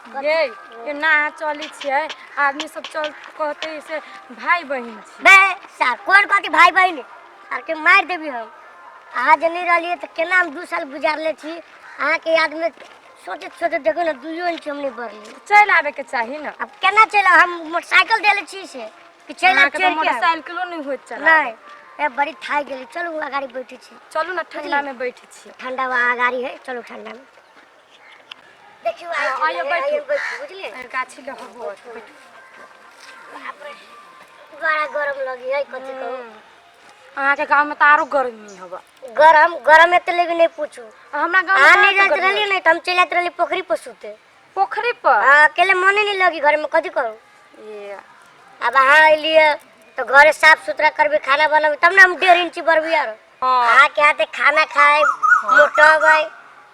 ये एना अहाँ चलै छियै, आदमी सब चल कहतै से भाई बहिन छी। बे सार, कोन कहती भाई बहिन? आर के मारि देबी हम। अहाँ जे नहि रहलियै तऽ केना हम 2 साल गुजारले छी अहाँके यादमे। सोचैत सोचैत देखू ने, 2 इंच हम नहि बढ़ली। चलि आबैके चाही ने। आब केना चलि आब? हम मोटरसाइकिल देले छी से कि चलि आब? अहाँके तऽ चढ़ि के आब। मोटरसाइकिलो नहि होइत चला। नहि ए, बड़ी थाकि गेली। चलू, अगाड़ी बैठे छी। चलू ने, ठंडा में बैठे छी। ठंडा वहाँ गाड़ी है, चलू ठंडा में। देखियो, आइ हाँ, आइयो बैठू। आइयो बैठू, बुझलिए? गाछी लग हो, बैठू। बाप रे, बड़ा गरम लगी है, कथी कहू। अहाँके गाँव में तऽ आरो गर्मी हवा। गरम गरम एते लेकिन नहीं पूछू। हमरा गाँव में अहाँ नहीं तऽ आरो रहत गर्मी। रहली नहीं तऽ हम चलि जाइत रहली पोखरी पर सुते। पोखरी पर? हाँ, अकेले मने नहीं लगी घर में, कथी करू। ये अब अहाँ अलियै तऽ घरे साफ सुथरा करबै, खाना बनबै, तब ने हम 1.5 इंची बढ़बै आरो। अहाँके हाथे खाना खाए मोटबै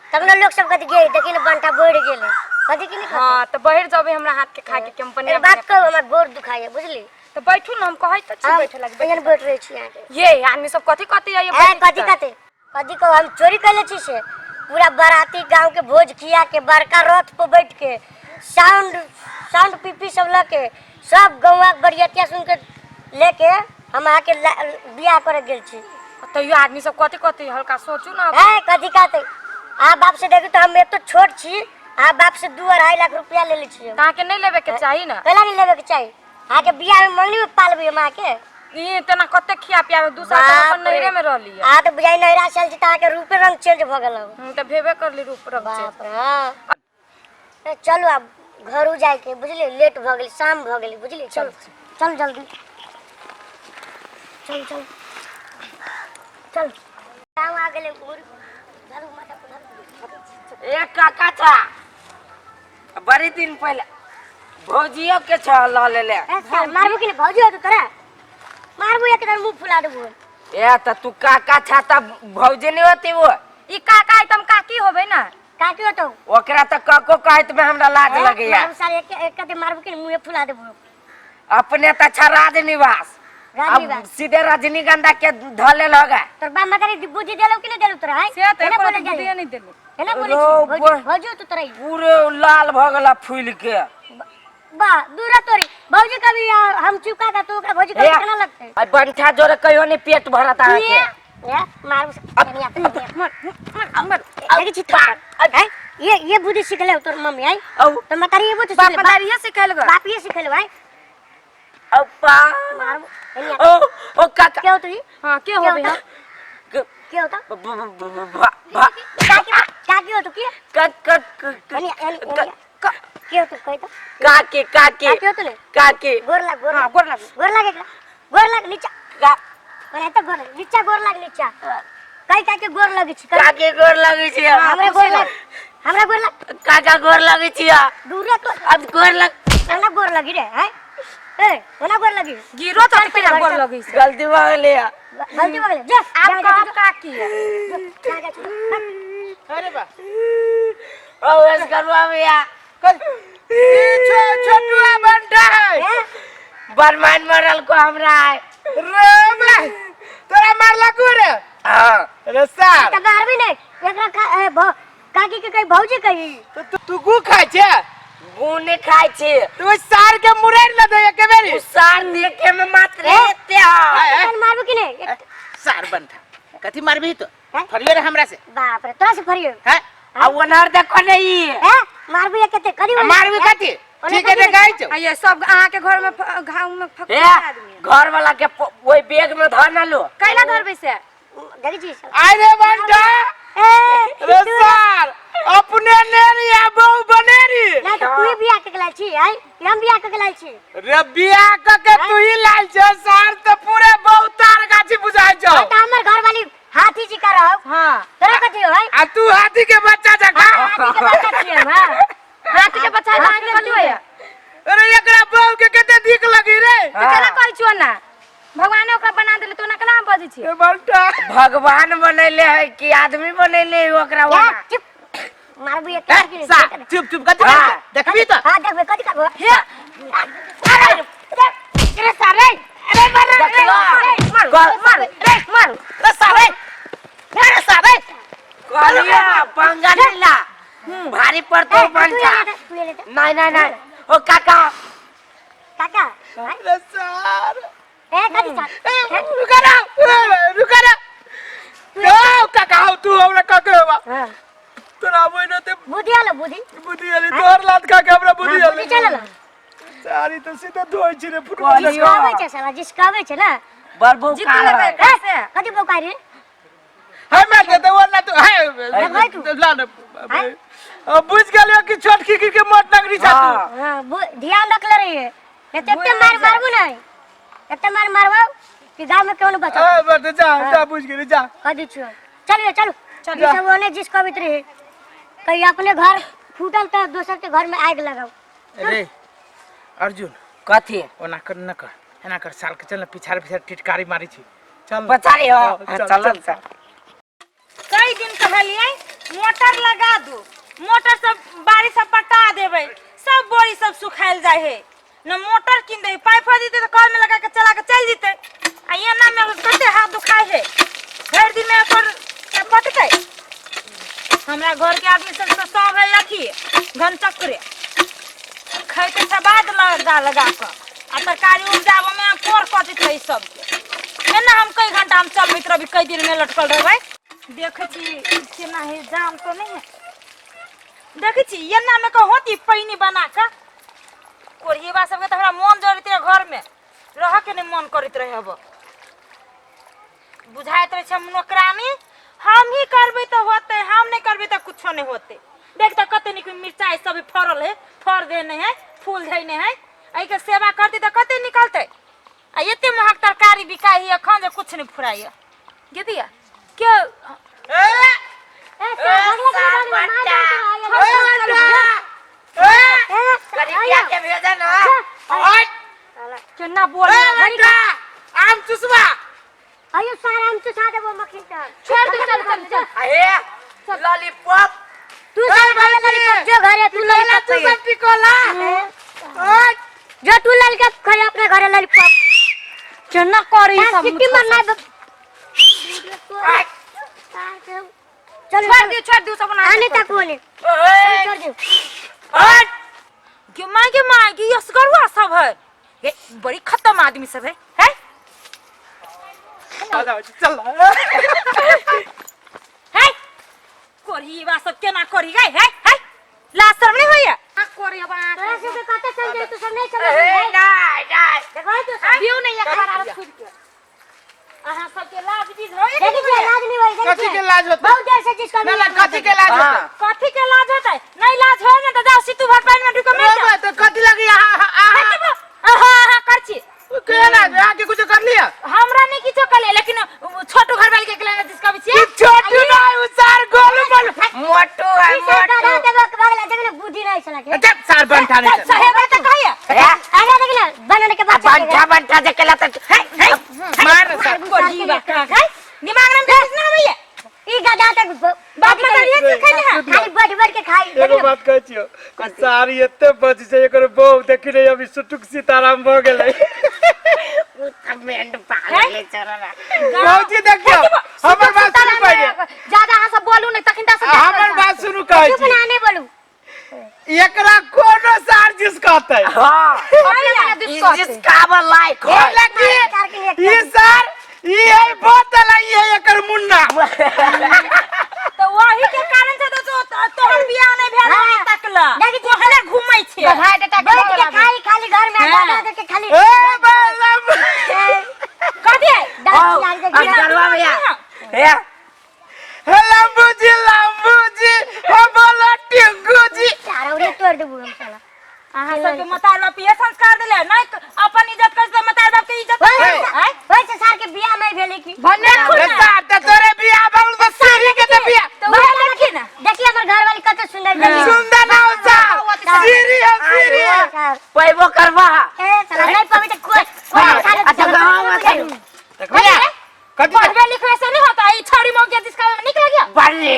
तब ने लोक सब कहते गे, देखी ने बंटा बढ़ि गेलै, कथी की नहीं कहते? हाँ, तऽ बढ़ि जेबै हमरा हाथ के खा के कि हम एगो बात कहू, हमर गोर दुखाइए, बुझली? तऽ बैठू ने, हम कहैत तऽ छी बैठे लागी। एहन बैठ रहै छी अहाँके। ये आदमी सब कथी कथी है? ए, कथी कहते? कथी कहू, हम चोरी कैले छी से पूरा बाराती गांव के भोज खिया के, बड़का रथ पर बैठ के, साउंड साउंड पीपी सब लके, सब गौवा के बरियतिया सुन के लेके हम अहाँके बियाह करे गेल छी। तैयो आदमी सब कथी कथी, हल्का सोचू ने। है, कथी कहते? अहाँ बाप से देखू तऽ हम एतो छोट छी, अहाँ बाप से 2-2.5 लाख रुपया लेले छी हम। तऽ अहाँके नहि लेबे के चाही ने। कैला नहीं लेबे के चाही? अहाँके बियाह में मंगनी में पालबै हम अहाँके। ई तेना कते खिया पियाबे, 2 साल तक अपन बाप रे। नैहरे में रहली। अहाँ तऽ बुझाइ नैहरा से आयल छी तऽ अहाँके रूपे रंग चेंज भऽ गेल हौ। तऽ भेबे करली रूप रंग चेंज। बाप रे, हाँ। ए, चलू आब घरो जाइके, बुझलियै? लेट भऽ गेल, शाम भऽ गेलै, बुझलियै? चलू चल, जल्दी चल चल चल। गाँव आ गेलै। धरू माथा पर धरू। ए काका छा, बड़ी दिन पहले भौजियो के छ ल लेले। ए साल, मारबो कि नहीं? भौजी हो तो तोरा मारबो, एकदम मुंह फुला देबो। ए त तू काका छा त भौजी नहीं होती वो? ई काका है त हम काकी होबै ना। काकी हो तो। ओकरा त काको कहत में हमरा लाज लगैया। मारबो साल, एक एक कते मारबो कि नहीं, मुंह फुला देबो। अपने त छा राजनिवास। राजनिवास। अब सीधे रजनीगंधा के धले लगा। तोर बाप मतारी बुद्धि देलौ कि नहीं देलौ तोरा है? से तऽ एना एको बोले रति जाली। बुद्धिए नहि देलू। एना बोले रो छी भौजी। भौजी हो तो तोरा ई। पूरे लाल भ गेला फूल के। बा दूरा तोरी भौजी कभी हम चुका का तू ओकरा भौजी कभी ए, केना लगतै? आ बंठा जोरे कहियो नहीं पेट भरत अहाँके। ये ये मारू कनिया मर मर मर। देखै छी थप्पड़ हैं? ये बुद्धि सिखले तोर मम्मी है? औ। तोर मतारी ये बुद्धि बाप सिखले? मतारी सिखल ग। बाप ये सिखले है? अप्पा। मारू कनिया। ओ ओ काका। के हो तू? हाँ, के के होबै? होता? हम के होता? ब- ब- ब- ब- भा काकी काकी हो तू के? क क क कनिया कनिया, के हो तू, कहि तो। काकी काकी। काकी हो तू ने? काकी। गोर लाग, गोर हाँ, लाग। गोर लागू। गोर लाग, एकरा गोर लाग नीचा। का ओना तो गोर लाग नीचा, गोर लाग नीचा। कहि काकी गोर लगै छी, कहि। काकी गोर लगै छी। हमरा गोर लाग, हमरा गोर लाग। काका गोर लगै छी। दूरे तो। अब गोर लग। ओना गोर लगी रे हैं? ए, ओना गोर लगी। गिरो तऽ केना गोर लगै छै? गलती भऽ गेलै। गलती भऽ गेलै, जा। आब जा, जा, कहब जा, काकी। जा, जा, जा। अरे बा। ओ एस करवा भैया। कल ई छोटुआ बंटा है। ए, बरमान मरल को हमरा है। रे भाई, तोरा मारला को रे? हाँ। रे सार। तऽ मारबी नहि एकरा ए, काकी के कही, भौजी कही। तो तू तू गु खाय छे? गु नहि खाय छी। तू ओइ सार के मुरैड़ ले दे एक बेरी। उ सार देखे में मात्र एते है। ए, तहन मारबू कि नहि सार बंटा कथी मारबी तो? हैं? फरियो रे हमरा से। बाप रे, तोरा से फरियो? हैं? आ ओनहर देखो ने ई। ए, मारबू एक कते करी? आ मारबी कथी? ठीक है, गाय छौ। आ ये सब अहाँके घर में घाव में फक ए आदमी घर वाला के ओहि बैग में धर न लो। कैला धरबै से? देखै छी सब। आइ रे बंटा। ए, रे सार, अपने नेरी आ बहु बनेरी। नहीं तो तू ही बियाह के लाल छी आई कि हम बियाह के लाल छी? रे बियाह क के तू ही लाल छे सार, त पूरे बहु तार गाछी बुझाइ छौ। हाँ, तो हमर घर वाली हाथी जी का रहो। हाँ। तोरा कथी हो है? आ तू हाथी के बच्चा जका। हाथी के बच्चा छियै हम, हाँ। हाथी के बच्चा है तऽ अहाँके कथी होइया? अरे एकरा बहु के कते दिक लगी रे। तऽ केना कहै छियौ ना? भगवाने ओकरा बना देले तऽ ओना केना हम बजै छियै? रे बंटा। भगवान बनैले है कि आदमी बनैले है ओकरा ए, ओना? चुप, मारबू एक ए, के। सार चुप चुप, कथी हाँ। देखबी त? हाँ, देखबै, कथी करबो? हे अरे रे सार रे, अरे मार रे। देखलो? मारू मारू रे मारू। रे सार रे, अरे सार रे। कहलिए पंगा नहीं ला। भारी पड़तो ए, तू बंटा ले ले, तू ले ले। नहीं नहीं नहीं ओ काका काका अरे सार ए कथी सार ए रुका ना ए, रुका ना ओ काका हो तू हमरा काका होबा हां तोरा आबै न ते बुद्धि आलो बुद्धि बुद्धि आली तोहर लात खा के हमरा बुद्धि हाँ, आली बुद्धि चलल सारी तो सीधा धोइ छी रे फुटबॉल कहलियौ। जिसकाबै छै साला जिसकाबै छै ना बड़ बोकार लेबै है कैसे कथी बोकारी है मैं दे वो ना तू है भाई तू। ला ना अब बुझ गेलियो कि छोटकी की के मोट नगरी छा तू हाँ। हाँ, ध्यान रखले रहिए नहीं तो एते मार मारबू नहीं एते मार मारबाऊ कि गांव में कौन बचा ए बट जा जा बुझ गेली जा कह दी छियो चलिए चलो चलो। सब ओने जिसको भी रहे कहीं अपने घर फूटल तो दोसर के घर में आग लगाओ अरे अर्जुन कथी ओना कर न कर एना कर साल के चल ना पिछाड़ पिछाड़ टिटकारी मारी छी चल पछाड़ी हो हाँ, चल, चल चल। चल कई दिन कहलिए मोटर लगा दू मोटर सब बारिश सब पटा देबै सब बोरी सब सुखायल जाइ है न मोटर कीन दे पाइप हो जेतै तऽ कल में लगा के चला के चलि जेतै आ एना में कते हाथ दुखाय है भरि दिन में ओकर पटतै हमरा घर के आदमी सब तऽ सब है अथी घनचक्रे खैते सबाद लगा लगा कऽ आ तरकारी उपजाबऽ में कोर कटैत रहै सबके एना हम कई घंटा हम चलबैत रहबै कई दिन में लटकल रहबै देखै छी केना है जाम तऽ नहि है देखै छी एना में कऽ होती पैनी बना कऽ कोढ़ियबा सबके तऽ हमरा मन जरैत रहै घरमे रहऽके नहि मन करैत रहै अब बुझाइत रहै छै हम नौकरानी हम ही करबै तऽ होतै हम नहि करबै तऽ कुछो नहि होतै देख तऽ कते नीक मिरचाइ सब फड़ल है फड़ देने है फूल धैने है एहिके सेवा करतै तऽ कते निकलतै आ एते महग तरकारी बिकाइ है एखन जे कुछ नहि फुराइए गे दिया के ए ए सार भगला के मार ए दे ए करिया के भेजा ना ओए केना बोल ए बेटा आम चुसवा आयो सार हम चुसा देबो मक्खी तर छोड़ दे चल चल चल अरे लॉलीपॉप तू ए सार भाई लॉलीपॉप जो घरे तू टिकोला लॉलीपॉप तू खाइए। सब टिकोला ओए जो तू लॉलीपॉप खाइए अपने घरे लॉलीपॉप केना करी सार सब सिट्टी मारना चलो छोड़ दियो छोड़ दियो सब ना आने तक बोले ओए छोड़ दियो ओए गे माय गे माय गे असगरुआ सब है ये बड़ी खत्म आदमी सब है है चल है कोरी बा सब केना करी गई है है लाज शर्म नहीं होइया कोरी बा तोरा सबके कते समझे तू सब नहीं समझ ए नहीं नहीं देखो तू सब दियो नहीं अखबार आर खुद के अहाँ सबके लाज बीज होइए देखी छियै, लाज नहीं होई कथी के लाज होतै? बहुत देर से जिसको ना ना कथी के लाज होतै हाँ। कथी के लाज होतै नहीं लाज होय ने तऽ जाओ सितू भर पानि में ढुके मर जाओ तो कथी लगी आहा आहा आहा आहा कर छी के लाज अहाँ के कुछ कर लिया हमरा नहीं किछो कले लेकिन छोटू घर वाली के अकेले जिसका भी ई छियै छोटू नहीं उ सार गोल बन मोटू है मोटू देबो के भगला देख ना बुद्धि नहीं चला के जब सार बनठा नहीं चल साहेब तऽ कहिया ए आगे देख ना बनने के बाद बंठा बंठा जे केला त मार सार कोरी बा का है दिमाग में कुछ ना भैया ई गधा तक बाप मतारी है खाने है खाली बढ़ बढ़ के खाई देख एगो ना बात कहै छियौ सारी एते बच छै एकर बहू देखी रे अभी सुटुक सीताराम भऽ गेलै मेंड पागल चररा भौजी देखियौ हमर बात सुनू पहिले ज्यादा अहाँ सब बोलू नहीं तखन तऽ हमर बात सुनू कहै चुप छी ना नहीं बोलू एकरा कोनो सार जिस कहतै हां जिसका लाइक बोला कि ई सार ई है बोतल आ ई है एकर मुन्ना तो वही के कारण से तो तोहर बियाह नहीं भेल अभी तक ल देखी छी। तोहरे घूमै छै बैठ के खाई खाली घर में हाँ। गधा के खाली ए बालम कह दिए दांत लाल के अब करवा भैया ए हे लंबू जी लंबू जी हे बोला टिंगू जी चारा उड़े तोड़ देबू हम साला अहाँ सबके मतार बाप ये संस्कार देले नहीं तो अपन इज्जत कर मतार बाप के इज्जत ओए आँय? ओए से सार के बियाह नहीं भेले की देखू ए ना सार त तोरे बियाह भगल त सीढ़ी के त बियाह तो वह देखी ना देखिए हमर घर वाली कते सुंदर देखिए सुंदर ना हो सार सीढ़ी है सीढ़ी है सार पैबो करवा ए साला नहीं पावे तो कोई कोई सारे अच्छा गांव में भैया कथी पढ़वे लिखवे से नहीं होता ई छौड़ी मौके जिसका निकल गया बल्ले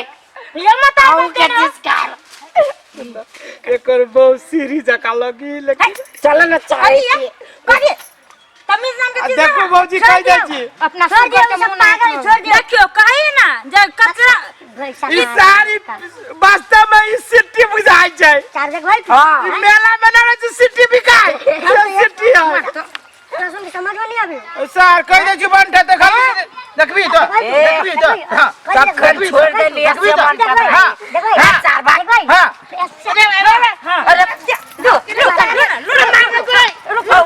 ये मतार आऊ बाप के के ना जिसका एकर बहु सीढ़ी जका लगी लेकिन चल ना चाय अरे ये कह दिए तब तमीज नाम के आ चीज देखू ना। भौजी छोड़ कहि दै दियौ। छी। अपना छोड़ सुगर दियौ, के सब मुंह नहीं पागल, छोड़ दियौ। देखियो कही ना जे कचरा भैंसा ई सारी वास्तव में ई सिट्टी बुझाइ छै। चार्जर भाई। हाँ। ई मेला में ना रहै छै सिट्टी बिकाइ, से सिट्टी है। तोरा सुन के समझ में नहीं आबे। सर कहि दै छी बनटा, देखबी देखबी तो देखबी तो। हां, तखन छोड़ देलियै देखबी से तो। बनटा। हां। देखबै। चार भाग। देखबै। हां। हां। अरे लो लो लो ना लो ना रुको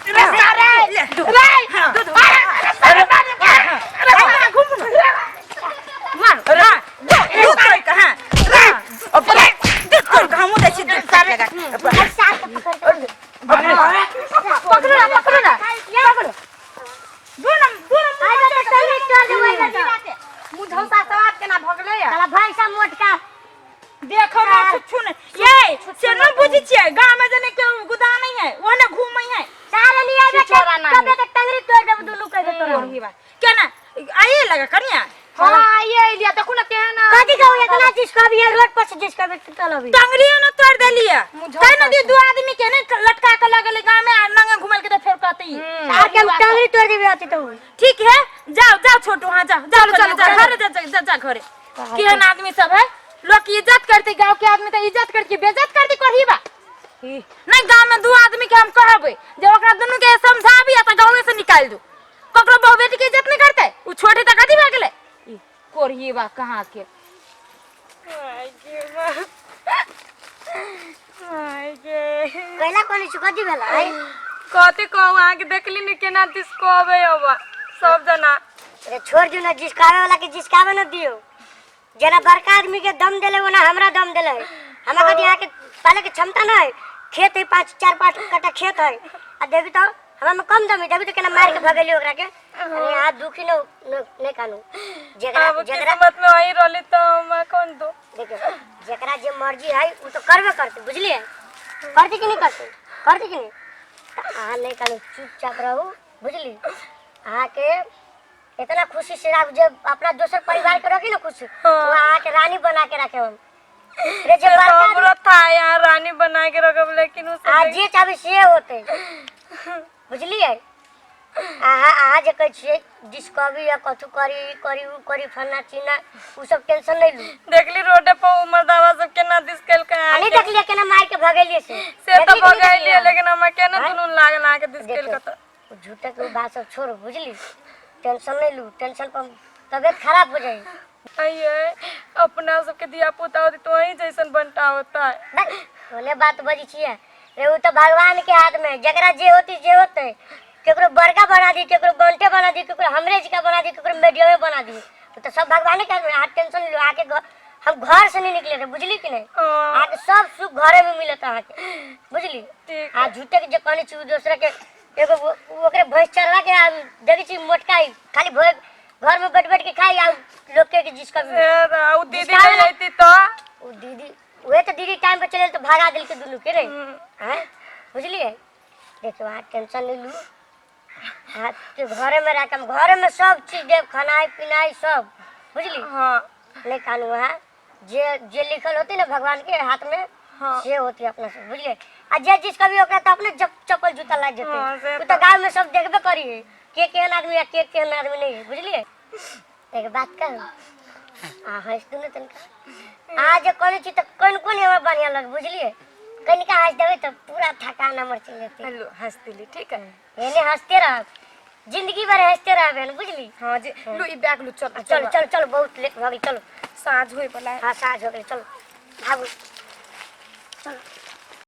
रे सारे रे। हां अरे घूम मार। हां, दो दो तोड़ के। हां, अपने देख तोड़ के हमहूँ दै छी। देख लगा सार के पकड़ के। पकड़ो ना, पकड़ो ना, पकड़ो। दो ना, दो ना। आइ बता सही तोड़ देबै बता। मुँह धौसा सवाद केना भऽ गेलै? साला भैंसा मोटका। देखो ना, छुच्छू ने ये से न बुझी छियै गांव में जने के गुदा नहीं है वो ने घूमै है। सारे नहीं आबे। छिछोरा नाही। तबे के टंगरी तोड़ देब दुनू कह दे तोरा। वही बात केना आइए लगा कनिया। हाँ, आइए एलिया, देखू ना केहन। कथी कहू, इतना चीज कहबी है रोड पर से जिस कहबी चल अभी। टंगरी न तोड़ देलिए तै न दी। दू आदमी के ने लटका के लगल गांव में आ नंगे घुमल के। तो फेर कहते ही सार के हम टंगरी तोड़ देबे आती तो। ठीक है, जाओ जाओ छोटू। हाँ, जाओ जाओ, चलो जाओ घरे, जा जा जा घरे। केहन आदमी सब है? लोग की इज्जत करते, गांव के आदमी तो इज्जत करके बेइज्जत करते। करही बा नहीं। गांव में दू आदमी के हम कहबे जे ओकरा दुनू के समझाबी आ त गांवे से निकाल दू। ककरो बहु बेटी के इज्जत नहीं करते। उ छोटे तक कथी भए गेलै? ई कोरही बा कहाँ के। कैला कोनी छु, कथी भेला है? कथी कहू अहाँके, देखली ने केना दिसकबै अब सब जना। अरे छोड़ दियो ना, जिसकावे वाला के जिसकावे न दियो। जेना बड़का आदमी के दम देले ओना हमरा दम देले। हमरा कथी अहाँके पाले के क्षमता ना है? खेत है पाँच चार पाँच कट्ठा खेत है आ देवी तो हमरा में कम दम है। देवी तो केना मार के भगेली ओकरा के। अरे यहाँ दुखी न नहीं कानू जेकरा अब जेकरा किस्मत में वही रहली तो हम कौन दो। देखियो, जेकरा जे मर्जी है उ तो करबे करते, बुझलिए? करते कि नहीं करते? करते कि नहीं? तो अहाँ नहीं कानू, चुपचाप रहू, बुझली? अहाँके इतना खुशी से आप जब अपना दोसर परिवार के रखी ना खुशी, तो अहाँ के रानी बना के रखे हम। रे जे से तो बड़का हमरो था यहाँ रानी बना के रखब, लेकिन उ आ सब जे चाहबै से होते, बुझलिए? अहाँ अहाँ जे कहै छियै डिस्कवरी या कथू करी, ई करी, उ करी, फलना चिलना, उ सब टेंशन नहीं लू। देखली रोडे पर उमर दावा सब केना दिसकेलकै। आ नहीं अहाँके देखलिए केना मार के भगेलिए से? से तो देखली कि नहीं भगेलियै, देखलियै? लेकिन हमरा केना दुनू लागल अहाँके दिसकेलकै। देखियौ, तऽ उ झूठे के बात सब छोड़ू, बुझली? टेंशन नहीं लू, टेंशन पर तबियत खराब हो जाई। आइए अपना सबके धिया पुता होती तो वही जैसन बनता होता है। बस ओने बात बजै छियै रे। उ तो भगवान के हाथ में है, जकरा जे होती जे होते। केकरो बड़का बना दी, केकरो बंटे बना दी, केकरो हमरे जका बना दी, केकरो मीडियमे बना दी। उ तो सब भगवान के हाथ में। अहाँ टेंशन नहीं लो। अहाँके घर, हम घर से नहीं निकले रहे, बुझली कि नहीं? हाँ। अहाँके सब सुख घरे में मिलत अहाँके, बुझली? ठीक। आ झूठे के जे कहने छी उ दूसरा के एगो ओकरे भैंस चरवा के आ देखै छी मोटका ही, खाली भोज घर में बैठ बैठ के खाई आ लोग के जिसका भी। से तो उ दीदी जिसका नहीं अयती तो उ दीदी उहे तो दीदी टाइम पर चले तो भगा दिल के दुनू के रे हैं, बुझलिए? देखियो, अहाँ टेंशन नहीं लू। अहाँ के घरे में राखम, घरे में सब चीज देब, खानाइ पिनाइ सब, बुझली? हाँ। नहीं कानू, अहाँ जे जे लिखल होती ना भगवान के हाथ में, हाँ। से होती अपना सब, बुझलिए? आ जे चीज कभी ओकरा तो अपने जब चप्पल जूता लाग जेतै। हाँ, से उ तो गाँव में सब देखबे करी है के केहन आदमी आ के केहन आदमी नहीं है, बुझलिए? एक बात कहू, आ हंस दू ने तनिका। अहाँ जे कहने छी तऽ कोन कोन हमरा बढ़िआँ लग, बुझलिए? कनिका हंस देबै तऽ पूरा थकान हमर चलि जेतै। हेलो, हंस दिली, ठीक है। एने हंसते रहब, जिंदगी भर हंसते रहब एहन, बुझली? हाँ जी, लो ई बैग लू, चल। चल चल चल, बहुत लेट भऽ गेल, चलो। साँझ होय वाला है। हाँ, साँझ हो गेल, चलो भागू, चलो।